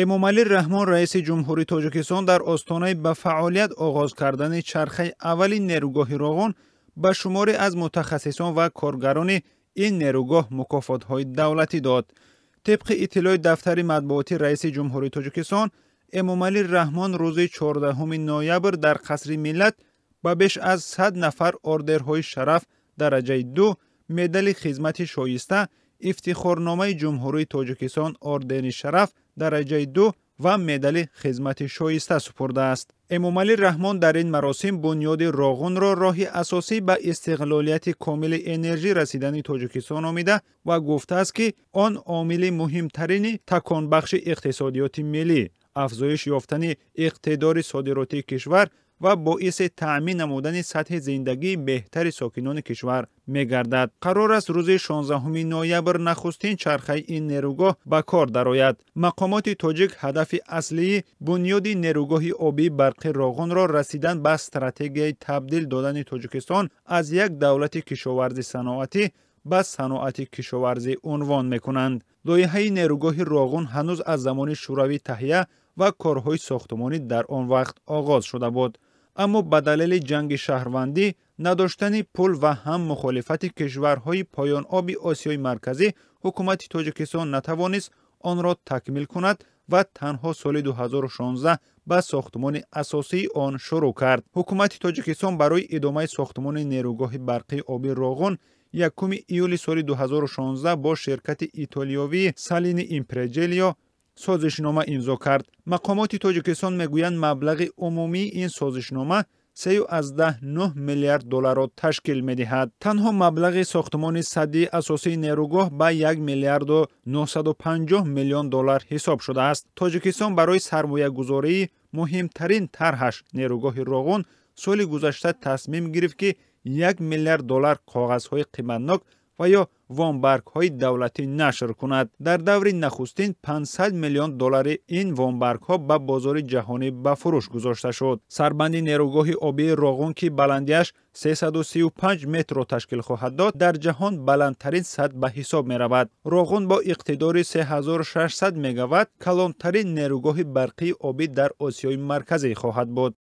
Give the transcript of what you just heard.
Эмомалӣ Раҳмон, раиси Ҷумҳурии Тоҷикистон, дар остонаи ба фаъолият оғоз кардани чархаи аввали нерӯгоҳи Роғун ба шуморе аз мутахассисон ва коргарони ин нерӯгоҳ мукофотҳои давлатӣ дод. Тибқи иттилои дафтари матбуоти раиси Ҷумҳурии Тоҷикистон, Эмомалӣ Раҳмон рӯзи 14 ноябр дар Қасри Миллат ба беш аз 100 нафар ордерҳои шараф дараҷаи 2, медали хизмати шоиста, ифтихорномаи Ҷумҳурии Тоҷикистон, ордени шараф дараҷаи 2 ва медали хизмати шоиста супурдааст. Эмомалӣ Раҳмон дар ин маросим бунёди Роғунро роҳи асосӣ ба истиқлолияти комили энержӣ расидани Тоҷикистон номида ва гуфтааст, ки он омили муҳимтарини таконбахши иқтисодиёти миллӣ, афзоиш ёфтани иқтидори содиротии кишвар ва боиси таъмин намудани сатҳи зиндагии беҳтари сокинони кишвар мегардад. Қарор аст, рӯзи 16 ноябр нахустин чархаи ин нерӯгоҳ ба кор дарояд. Мақомоти тоҷик ҳадафи аслии бунёди нерӯгоҳи обии барқи Роғунро расидан ба стратегияи табдил додани Тоҷикистон аз як давлати кишоварзи саноатӣ ба саноати кишоварзӣ унвон мекунанд. Лоиҳаи нерӯгоҳи Роғун ҳанӯз аз замони Шӯравӣ таҳия ва корҳои сохтумонӣ дар он вақт оғоз шуда буд. Аммо ба далели ҷанги шаҳрвандӣ, надоштани пул ва ҳам мухолифати кишварҳои поёноби Осиёи Марказӣ, ҳукумати Тоҷикистон натавонист онро такмил кунад ва танҳо соли 2016 ба сохтумони асосии он шурӯъ кард. Ҳукумати Тоҷикистон барои идомаи сохтумони нерӯгоҳи барқии обии Роғун 1 июли соли 2016 бо ширкати итолиёвии Салини Импреҷелио созишнома имзо кард. Мақомоти Тоҷикистон мегӯянд, маблағи умумии ин созишнома 3,9 миллиард долларро ташкил медиҳад. Танҳо маблағи сохтумони садди асосии нерӯгоҳ ба 1 миллиарду 950 миллион доллар ҳисоб шудааст. Тоҷикистон барои сармоягузории муҳимтарин тарҳаш, нерӯгоҳи Роғун, соли гузашта тасмим гирифт, ки 1 миллиард доллар коғазҳои қиматнок ва ё вомбаргҳои давлатӣ нашр кунад. Дар даври нахустин 500 миллион доллари ин вомбаргҳо ба бозори ҷаҳонӣ ба фурӯш гузошта шуд. Сарбанди нерӯгоҳи обии Роғун, ки баландиаш 335 метрро ташкил хоҳад дод, дар ҷаҳон баландтарин сад ба ҳисоб меравад. Роғун бо иқтидори 3600 мегаватт калонтарин нерӯгоҳи барқии обӣ дар Осиёи Марказӣ хоҳад буд.